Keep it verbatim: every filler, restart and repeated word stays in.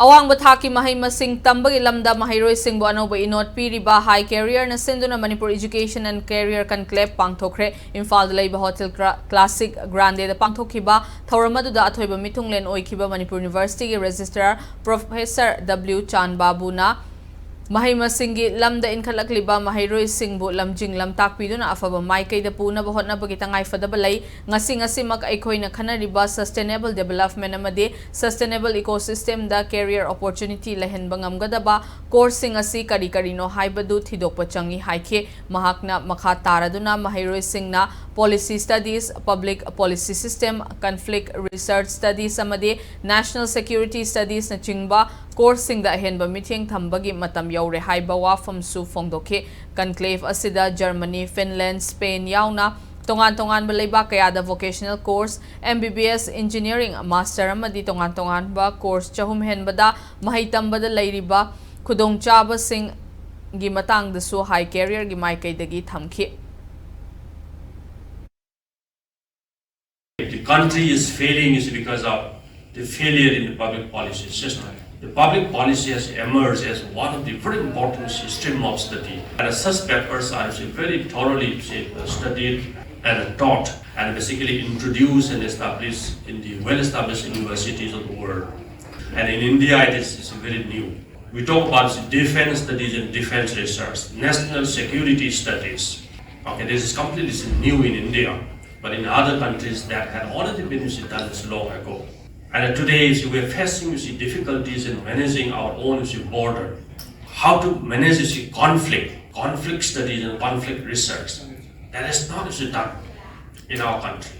ꯑꯋꯥꯡꯕ ꯊꯥꯛꯀꯤ ꯃꯍꯩ ꯃꯁꯤꯡ ꯇꯝꯕꯒꯤ ꯂꯝꯗ ꯃꯍꯩꯔꯣꯏꯁꯤꯡꯕꯨ ꯑꯅꯧꯕ ꯏꯅꯣꯠ ꯄꯤꯔꯤꯕ High Career ꯅ ꯁꯤꯟꯗꯨꯅ Manipur Education and Career Conclave ꯄꯥꯡꯊꯣꯛꯈ꯭ꯔꯦ꯫ ꯏꯝꯐꯥꯜꯗ ꯂꯩꯕ ꯍꯣꯇꯦꯜ ꯀ꯭ꯂꯥ-, Classic Grande ꯗ ꯄꯥꯡꯊꯣꯛꯈꯤꯕ ꯊꯧꯔꯝ ꯑꯗꯨꯗ ꯑꯊꯣꯏꯕ ꯃꯤꯊꯨꯡꯂꯦꯟ ꯑꯣꯏꯈꯤꯕ ꯃꯅꯤꯄꯨꯔ University ꯒꯤ Registrar Professor W ꯆꯥꯟꯕꯥꯕꯨꯅ ꯃꯍꯩ ꯃꯁꯤꯡꯒꯤ ꯂꯝꯗ ꯏꯟꯈꯠꯂꯛꯂꯤꯕ ꯃꯍꯩꯔꯣꯏꯁꯤꯡꯕꯨ ꯂꯝꯖꯤꯡ ꯂꯝꯇꯥꯛꯄꯤꯗꯨꯅ ꯑꯐꯕ ꯃꯥꯏꯀꯩꯗ ꯄꯨꯅꯕ ꯍꯣꯠꯅꯕꯒꯤ ꯇꯉꯥꯏꯐꯗꯕ ꯂꯩ꯫ ꯉꯁꯤ ꯉꯁꯤꯃꯛ ꯑꯩꯈꯣꯏꯅ ꯈꯟꯅꯔꯤꯕ sustainable development ꯑꯃꯗꯤ sustainable ecosystem ꯗ career opportunity ꯂꯩꯍꯟꯕ ꯉꯝꯒꯗꯕ course ꯁꯤꯡ ꯑꯁꯤ ꯀꯔꯤ ꯀꯔꯤꯅꯣ ꯍꯥꯏꯕꯗꯨ ꯊꯤꯗꯣꯛꯄ ꯆꯪꯏ ꯍꯥꯏꯈꯤ꯫ ꯃꯍꯥꯛꯅ ꯃꯈꯥ ꯇꯥꯔꯗꯨꯅ ꯃꯍꯩꯔꯣꯏꯁꯤꯡꯅ Policy Studies, Public Policy System, Conflict Research Studies ꯑꯃꯗꯤ National Security Studies ꯅꯆꯤꯡꯕ course ꯁꯤꯡꯗ ꯑꯍꯦꯟꯕ ꯃꯤꯠꯌꯦꯡ ꯊꯝꯕꯒꯤ ꯃꯇꯝ ꯌꯧꯔꯦ ꯍꯥꯏꯕ ꯋꯥꯐꯝꯁꯨ ꯐꯣꯡꯗꯣꯛꯈꯤ꯫ Conclave ꯑꯁꯤꯗ Germany, Finland, Spain ꯌꯥꯎꯅ ꯇꯣꯉꯥꯟ ꯇꯣꯉꯥꯟꯕ ꯂꯩꯕꯥꯛ ꯀꯌꯥꯗ vocational course, M B B S, Engineering, Master ꯑꯃꯗꯤ ꯇꯣꯉꯥꯟ ꯇꯣꯉꯥꯟꯕ course ꯆꯍꯨꯝ ꯍꯦꯟꯕꯗ ꯃꯍꯩ ꯇꯝꯕꯗ ꯂꯩꯔꯤꯕ ꯈꯨꯗꯣꯡꯆꯥꯕꯁꯤꯡꯒꯤ ꯃꯇꯥꯡꯗꯁꯨ High Career ꯒꯤ ꯃꯥꯏꯀꯩꯗꯒꯤ ꯊꯝꯈꯤ꯫ If the country is failing, it's because of the failure in the public policy system. The public policy has emerged as one of the very important stream of study. And such papers are very thoroughly studied and taught and basically introduced and established in the well-established universities of the world. And in India, it is, is very new. We talk about defense studies and defense research, national security studies. Okay, this is completely new in India, but in other countries that had already been done this long ago. And today, you see, we're facing, you see, difficulties in managing our own, you see, border. How to manage, you see, conflict, conflict studies and conflict research. That is not, you see, done in our country.